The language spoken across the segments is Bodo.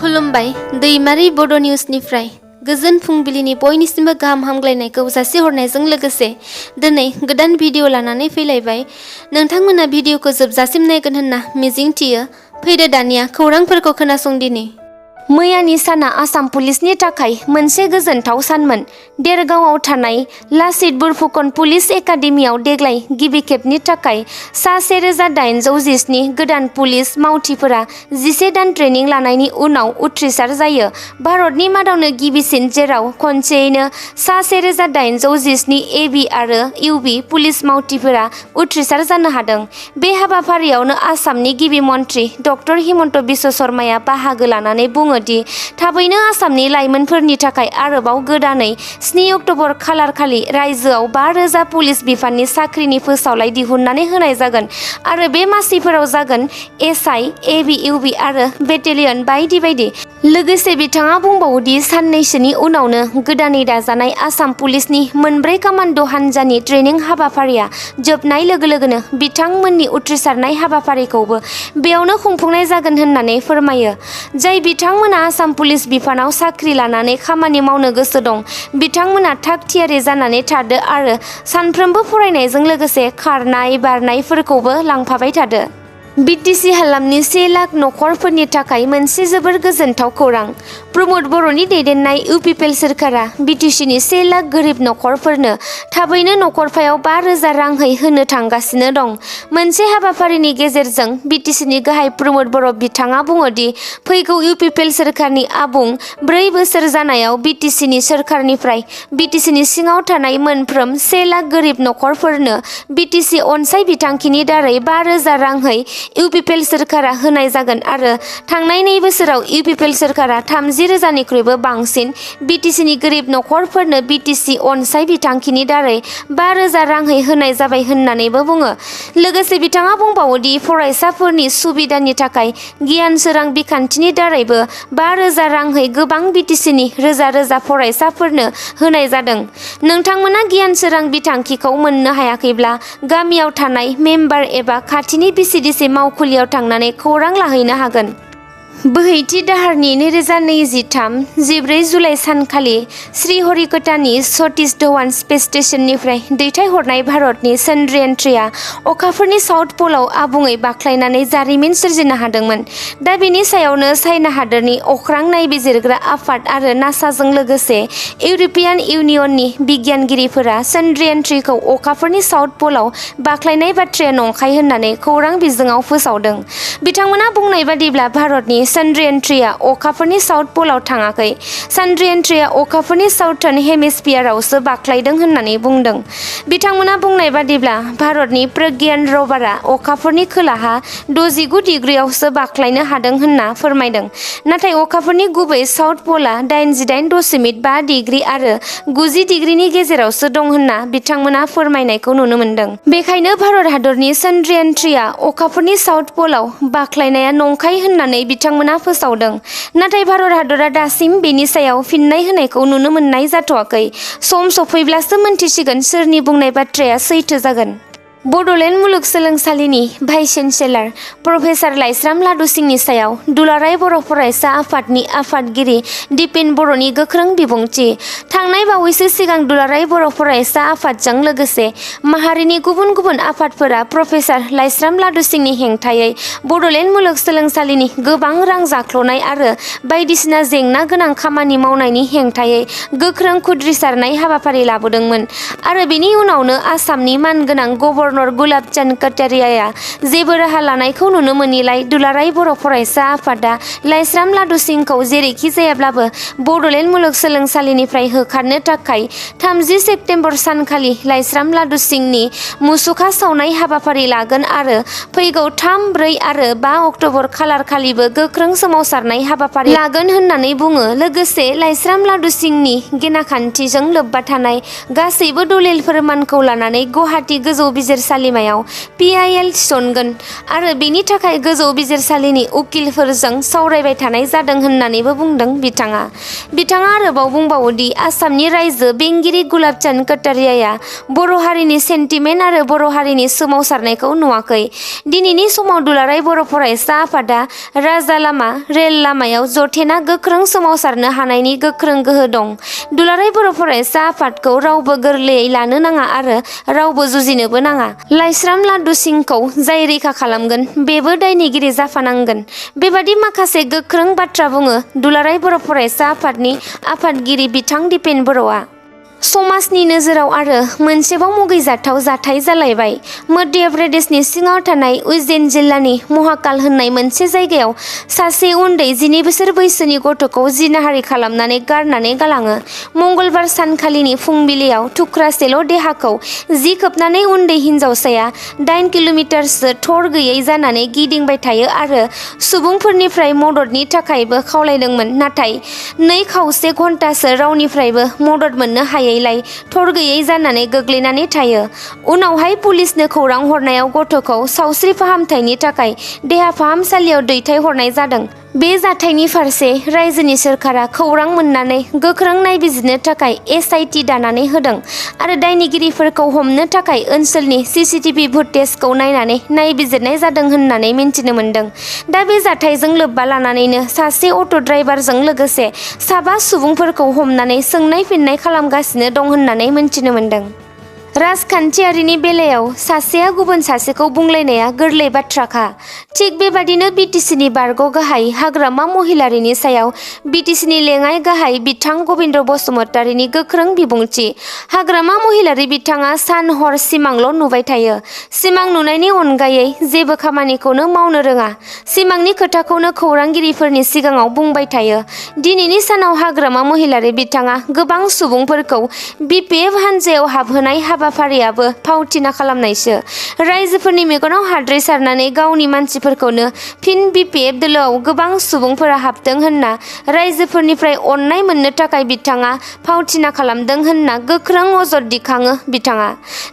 खुलुमबाय दैमारि बड' निउसनिफ्राय गोजोन फुंबिलिनि बयनिसिमबो गाहाम हामग्लायनायखौ जासिहरनायजों लोगोसे दिनै गोदान भिडिअ लानानै फैलायबाय। नोंथांमोना भिडिअखौ जोबजासिम नायगोन होनना मिजिंथियो। फैदो दानिया खौरांफोरखौ खोनासंदिनि। मैयानि साना आसाम पुलिसनि थाखाय मोनसे गोजोनथाव सानमोन। देरगांआव थानाय लाचित बरफुकन पुलिस एकाडेमियाव देग्लाय गिबि खेबनि थाखाय सा 1817 गोदान पुलिस मावथिफोरा 11 दान ट्रेनिं लानायनि उनाव उथ्रिसार जायो। भारतनि मादावनो गिबिसिन जेराव खनसेयैनो सा 1817 एबि आरो इउबि पुलिस मावथिफोरा उथ्रिसार जानो हादों। बे हाबाफारियावनो आसामनि गिबि मन्त्रि डक्टर हिमन्त बिश्व शर्माया बाहागो लानानै बुङो दि थाबैनो आसामनि लाइमोनफोरनि थाखाय आरोबाव गोदानै 7 अक्ट'बर खालारखालि रायजोआव 5000 पुलिस बिफाननि साख्रिनि फोसावलाइ दिहुननानै होनाय जागोन आरो बे मासिफोराव जागोन एसआइ, एबि, इउबि आरो बेटेलियन बायदि बायदि। लोगोसे बिथाङा बुंबावोदि साननैसोनि उनावनो गोदानै दाजानाय आसाम पुलिसनि मोनब्रै कामान्ड' हान्जानि ट्रेनिं हाबाफारिया जोबनाय लोगो लोगोनो बिथांमोननि उथ्रिसारनाय हाबाफारिखौबो बेयावनो खुंफुंनाय जागोन होननानै फोरमायो। जाय बिथांमोना आसाम पुलिस बिफानाव साख्रि लानानै खामानि मावनो गोसो दं बिथांमोना थाग थियारि जानानै थादो आरो सानफ्रोमबो फरायनायजों लोगोसे खारनाय बारनायफोरखौबो लांफाबाय थादो। बिटिसि हालामनि 1 लाख नखरफोरनि थाखाय मोनसे जोबोर गोजोनथाव खौरां। प्रमद बर'नि दैदेननाय इउपिपिएल सोरखारा बिटिसिनि 1 लाख गोरिब नखरफोरनो थाबैनो नखरफायाव 5000 रांहै होनो थांगासिनो दं। मोनसे हाबाफारिनि गेजेरजों बिटिसिनि गाहाय प्रमद बर' बिथाङा बुङोदि फैगौ इउपिपिएल सोरखारनि आबुं 4 बोसोर जानायाव बिटिसिनि सोरखारनिफ्राय बिटिसिनि सिङाव थानाय मोनफ्रोम 1 लाख गोरिब नखरफोरनो बिटिसि अनसाय बिथांखिनि दारै 5000 रांहै इउपिपिएल सोरखारा होनाय जागोन आरो थांनाय 2 बोसोराव इउपिपिएल सोरखारा 30,000निख्रुइबो बांसिन बिटिसिनि गोरिब नखरफोरनो बिटिसि अनसाय बिथांखिनि दारै 5000 रांहै होनाय जाबाय होननानैबो बुङो। लोगोसे बिथाङा बुंबावोदि फरायसाफोरनि सुबिदानि थाखाय गियान सोरां बिखान्थिनि दारैबो 5000 रांहै गोबां बिटिसिनि रोजा रोजा फरायसाफोरनो होनाय जादों। नोंथांमोना गियान सोरां बिथांखिखौ मोननो हायाखैब्ला गामियाव थानाय मेम्बार एबा खाथिनि बिसिडिसि मावखुलियाव थांनानै खौरां लाहैनो हागोन। बोहैथि दाहारनि 2023-14 जुलाइ सानखालि श्रीहरिकोटानि सतीश धवन स्पेस स्टेशननिफ्राय दैथायहरनाय भारतनि चन्द्रयान-3 अखाफोरनि साउथ पलाव आबुङै बाख्लायनानै जारिमिन सोरजिनो हादोंमोन। दा बेनि सायावनो चाइना हादोरनि अख्रां नायबिजिरग्रा आफाद आरो नासाजों लोगोसे इउर'पियान इउनियननि बिगियानगिरिफोरा चन्द्रयान-3 खौ अखाफोरनि साउथ पलाव बाख्लायनाय बाथ्राया नंखाय होननानै खौरां बिजोङाव फोसावदों। बिथांमोना बुंनाय बादिब्ला भारतनि चन्द्रयान-3 अखाफोरनि साउथ पलाव थाङाखै। चन्द्रयान-3 अखाफोरनि साउथार्न हेमिस्फियारावसो बाख्लायदों होननानै बुंदों। बिथांमोना बुंनाय बादिब्ला भारतनि प्रज्ञान रभारआ अखाफोरनि खोलाहा 69 डिग्रियावसो बाख्लायनो हादों होनना फोरमायदों। नाथाय अखाफोरनि गुबै साउथ पलआ 88.5 डिग्रि आरो 90 डिग्रिनि गेजेरावसो दं होनना बिथांमोना फोरमायनायखौ नुनो मोनदों। बेखायनो भारत हादरनि चन्द्रयान-3 अखाफोरनि साउथ पलाव बाख्लायनाया नंखाय होननानै बिथांमोना फोसावदों। नाथाय भारत हादरा दासिम बेनि सायाव फिननाय होनायखौ नुनो मोननाय जाथ'वाखै। सम सफैब्लासो मोनथिसिगोन सोरनि बुंनाय बाथ्राया सैथो जागोन। बड'लेण्ड मुलुगसोलोंसालिनि भाइस चेन्सेलर प्रफेसार लाइस्राम लादु सिंहनि सायाव दुलाराय बर' फरायसा आफादनि आफादगिरि दिपेन बर'नि गोख्रों बिबुंथि। थांनाय बावैसो सिगां दुलाराय बर' फरायसा आफादजों लोगोसे माहारिनि गुबुन गुबुन आफादफोरा प्रफेसार लाइस्राम लादु सिंहनि हेंथायै बड'लेण्ड मुलुगसोलोंसालिनि गोबां रां जाख्ल'नाय आरो बायदिसिना जेंना गोनां खामानि मावनायनि हेंथायै गोख्रों खुद्रिसारनाय हाबाफारि लाबोदोंमोन आरो बेनि उनावनो आसामनि मानगोनां गभर्नर गुलाब चान्द कटारियाया जेबो राहा लानायखौ नुनो मोनैलाय दुलाराय बर' फरायसा आफादा लाइस्राम लादु सिंहखौ जेरैखि जायाब्लाबो बड'लेण्ड मुलुगसोलोंसालिनिफ्राय होखारनो थाखाय 30 सेप्तेम्बर सानखालि लाइस्राम लादु सिंहनि मुसुखा सावनाय हाबाफारि लागोन आरो फैगौ 3, 4 आरो 5 अक्ट'बर खालारखालिबो गोख्रों सोमावसारनाय हाबाफारि लागोन होननानै बुङो। लोगोसे लाइस्राम लादु सिंहनि गेनाखान्थिजों लोब्बा थानाय गासैबो दलिल फोरमानखौ लानानै गुवाहाटी गोजौ बिजिर बिजिरसालिमायाव PIL थिसनगोन आरो बेनि थाखाय गोजौ बिजिरसालिनि उकिलफोरजों सावरायबाय थानाय जादों होननानैबो बुंदों बिथाङा। बिथाङा आरोबाव बुंबावो दि आसामनि रायजो बेंगिरि गुलाब चांद कटारियाया बर' हारिनि सेन्टिमेन्ट आरो बर' हारिनि सोमावसारनायखौ नुवाखै। दिनैनि समाव दुलाराय बर' फरायसा आफादा राजा लामा रेल लामायाव जथेना गोख्रों सोमावसारनो हानायनि गोख्रों गोहो दं। दुलाराय बर' फरायसा आफादखौ रावबो गोरलैयै लानो नाङा आरो रावबो जुजिनोबो नाङा। लाइस्राम लादु सिंहखौ जाय रैखा खालामगोन बेबो दायनिगिरि जाफानांगोन। बेबादि माखासे गोख्रों बाथ्रा बुङो दुलाराय बर' फरायसा आफादनि आफादगिरि बिथां दिपेन बर'आ। समाजनि नोजोराव आरो मोनसेबाव मुगैजाथाव जाथाय जालायबाय। मध्य प्रदेशनि सिङाव थानाय उज्जैन जिल्लानि महाकाल होननाय मोनसे जायगायाव सासे उन्दै 12 बोसोर बैसोनि गथ'खौ जिनाहारि खालामनानै गारनानै गालाङो। मंगलबार सानखालिनि फुंबिलियाव थुख्रासेल' देहाखौ जि खोबनानै उन्दै हिनजावसाया 8 किल'मिटारसो थर गैयै जानानै गिदिंबाय थायो आरो सुबुंफोरनिफ्राय मददनि थाखायबो खावलायदोंमोन, नाथाय 2.5 घन्टासो रावनिफ्रायबो मदद मोननो हायैलाय थर गैयै जानानै गोग्लैनानै थायो। उनावहाय पुलिसनो खौरां हरनायाव गथ'खौ सावस्रि फाहामथायनि थाखाय देहा फाहामसालियाव दैथायहरनाय जादों। बे जाथायनि फारसे रायजोनि सोरखारा खौरां मोननानै गोख्रों नायबिजिरनो थाखाय SIT दानानै होदों आरो दायनिगिरिफोरखौ हमनो थाखाय ओनसोलनि CCTV फुटेजखौ नायनानै नायबिजिरनाय जादों होननानै मिन्थिनो मोन्दों। दा बे जाथायजों लोब्बा लानानैनो सासे अट' ड्राइभारजों लोगोसे 7 सुबुंफोरखौ हमनानै सोंनाय फिननाय खालामगासिनो दं होननानै मिन्थिनो मोन्दों। राजखान्थियारिनि बेलायाव सासेया गुबुन सासेखौ बुंलायनाया गोरलै बाथ्राखा। थिग बेबादिनो BTCनि बारग' गाहाय हाग्रामा महिलारीनि सायाव BTCनि लेङाइ गाहाय बिथां गबिन्द बसुमतारीनि गोख्रों बिबुंथि। हाग्रामा महिलारी बिथाङा सान हर सिमांल' नुबाय थायो। सिमां नुनायनि अनगायै जेबो खामानिखौनो मावनो रोङा। सिमांनि खोथाखौनो खौरांगिरिफोरनि सिगाङाव बुंबाय थायो। दिनैनि सानाव हाग्रामा महिलारी बिथाङा गोबां सुबुंफोरखौ BPF हान्जायाव हाबहोनाय हाबाफारियाबो फावथिना खालामनायसो। रायजोफोरनि मेगनाव हाद्रि सारनानै गावनि मानसिफोरखौनो फिन BPF दोलोआव गोबां सुबुंफोरा हाबदों होनना रायजोफोरनिफ्राय अननाय मोननो थाखाय बिथाङा फावथिना खालामदों होनना गोख्रों अजद दिखाङो बिथाङा।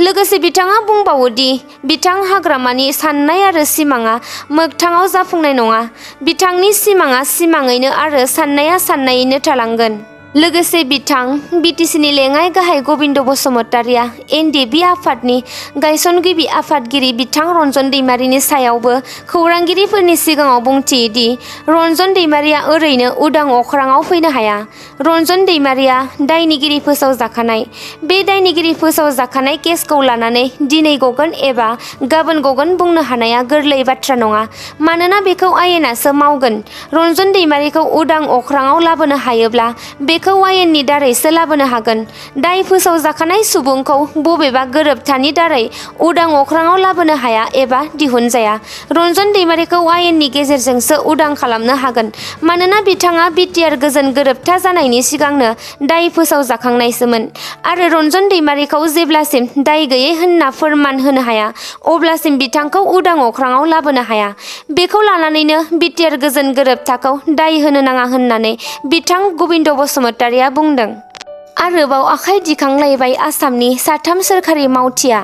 लोगोसे बिथाङा बुंबावो दि बिथां हाग्रामानि साननाय आरो सिमाङा मोगथाङाव जाफुंनाय नङा। बिथांनि सिमाङा सिमाङैनो आरो साननाया साननायैनो थालांगोन। लोगोसे बिथां BTCनि लेङाइ गाहाय गबिन्द बसुमतारीया NDB आफादनि गायसनगिरि आफादगिरि बिथां रन्जन दैमारिनि सायावबो खौरांगिरिफोरनि सिगाङाव बुंथियो दि रन्जन दैमारिया ओरैनो उदां अख्राङाव फैनो हाया। रन्जन दैमारिया दायनिगिरि फोसावजाखानाय। बे दायनिगिरि फोसावजाखानाय केसखौ लानानै दिनै गगोन एबा गाबोन गगोन बुंनो हानाया गोरलै बाथ्रा नङा, मानोना बेखौ आयेनासो मावगोन। रन्जन दैमारिखौ उदां अख्राङाव लाबोनो हायोब्ला बेखौ आयेननि दारैसो लाबोनो हागोन। दाय फोसावजाखानाय सुबुंखौ बबेबा गोरोबथानि दारै उदां अख्राङाव लाबोनो हाया एबा दिहुनजाया। रन्जन दैमारिखौ आयेननि गेजेरजोंसो उदां खालामनो हागोन, मानोना बिथाङा BTR गोजोन गोरोबथा जानायनि सिगांनो दाय फोसावजाखांनायसोमोन आरो रन्जन दैमारिखौ जेब्लासिम दाय गैयै होनना फोरमान होनो हाया अब्लासिम बिथांखौ उदां अख्राङाव लाबोनो हाया। बेखौ लानानैनो BTR गोजोन गोरोबथाखौ दाय होनो नाङा होननानै बिथां गबिन्द बसुमतारीया बुंदों। आरोबाव आखाइ दिखांलायबाय आसामनि 3 सोरखारि मावथिआ।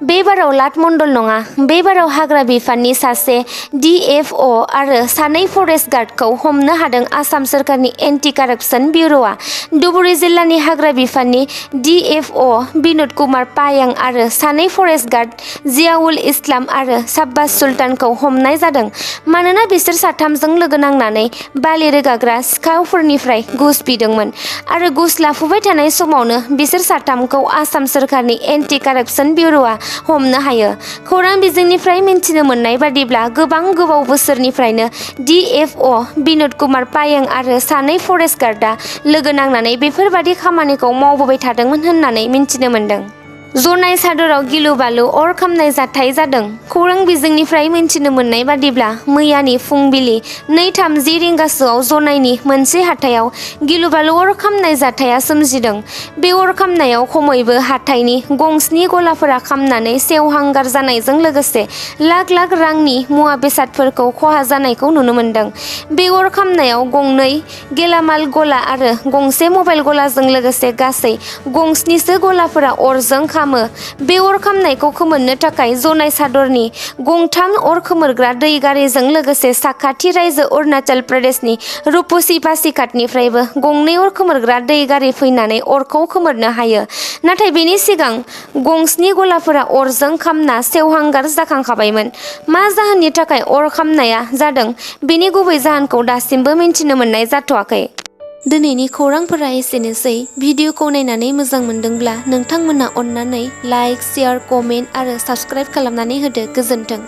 बे बाराव लाट मण्डल नङा। बे बाराव हाग्रा बिफाननि सासे DFO आरो 2 फरेस्ट गार्डखौ हमनो हादों आसाम सोरखारनि एन्टि कारापसन ब्युर'आ। धुबुरी जिल्लानि हाग्रा बिफाननि DFO बिनोद कुमार पायें आरो 2 फरेस्ट गार्ड जियाउल इस्लाम आरो साब्बास सुल्तानखौ हमनाय जादों, मानोना बिसोर 3जों लोगो नांनानै बालि रोगाग्रा सिखावफोरनिफ्राय घुस बिदोंमोन आरो घुस लाफुबाय थानाय समावनो बिसोर 3खौ आसाम सोरखारनि एन्टि कारापसन ब्युर'आ हमनो हायो। खौरां बिजोंनिफ्राय मिन्थिनो मोननाय बादिब्ला गोबां गोबाव बोसोरनिफ्रायनो DFO बिनोद कुमार पायें आरो 2 फरेस्ट गार्डआ लोगो नांनानै बेफोरबादि खामानिखौ मावबोबाय थादोंमोन होननानै मिन्थिनो मोन्दों। जनाय सादराव गिलु बालु अर खामनाय जाथाय जादों। खौरां बिजोंनिफ्राय मिन्थिनो मोननाय बादिब्ला मैयानि फुंबिलि 2:30 रिंगासोआव जनायनि मोनसे हाथायाव गिलु बालु अर खामनाय जाथाया सोमजिदों। बे अर खामनायाव खमैबो हाथायनि गं7 गलाफोरा खामनानै सेवहांगार जानायजों लोगोसे लाख लाख रांनि मुवा बेसादफोरखौ खहा जानायखौ नुनो मोन्दों। बे अर खामनायाव गं2 गेलामाल गला आरो गंसे मबाइल गलाजों लोगोसे गासै गं7सो गलाफोरा अरजों खामो। बे अर खामनायखौ खोमोरनो थाखाय जनाय सादरनि गंथाम अर खोमोरग्रा दै गारिजों लोगोसे साखाथि रायजो अरुणाचल प्रदेशनि रुपसि पासिघाटनिफ्रायबो गंनै अर खोमोरग्रा दै गारि फैनानै अरखौ खोमोरनो हायो। नाथाय बेनि सिगां गंस्नि गलाफोरा अरजों खामना सेवहांगार जाखांखाबायमोन। मा जाहोननि थाखाय अर खामनाया जादों बेनि गुबै जाहोनखौ दासिमबो मिन्थिनो मोननाय जाथ'वाखै। दिनैनि खौरांफोरा एसेनोसै। भिडिअखौ नायनानै मोजां मोनदोंब्ला नोंथांमोना अन्नानै लाइक, शेयार, कमेन्ट आरो साबस्क्राइब खालामनानै होदो। गोजोन्थों।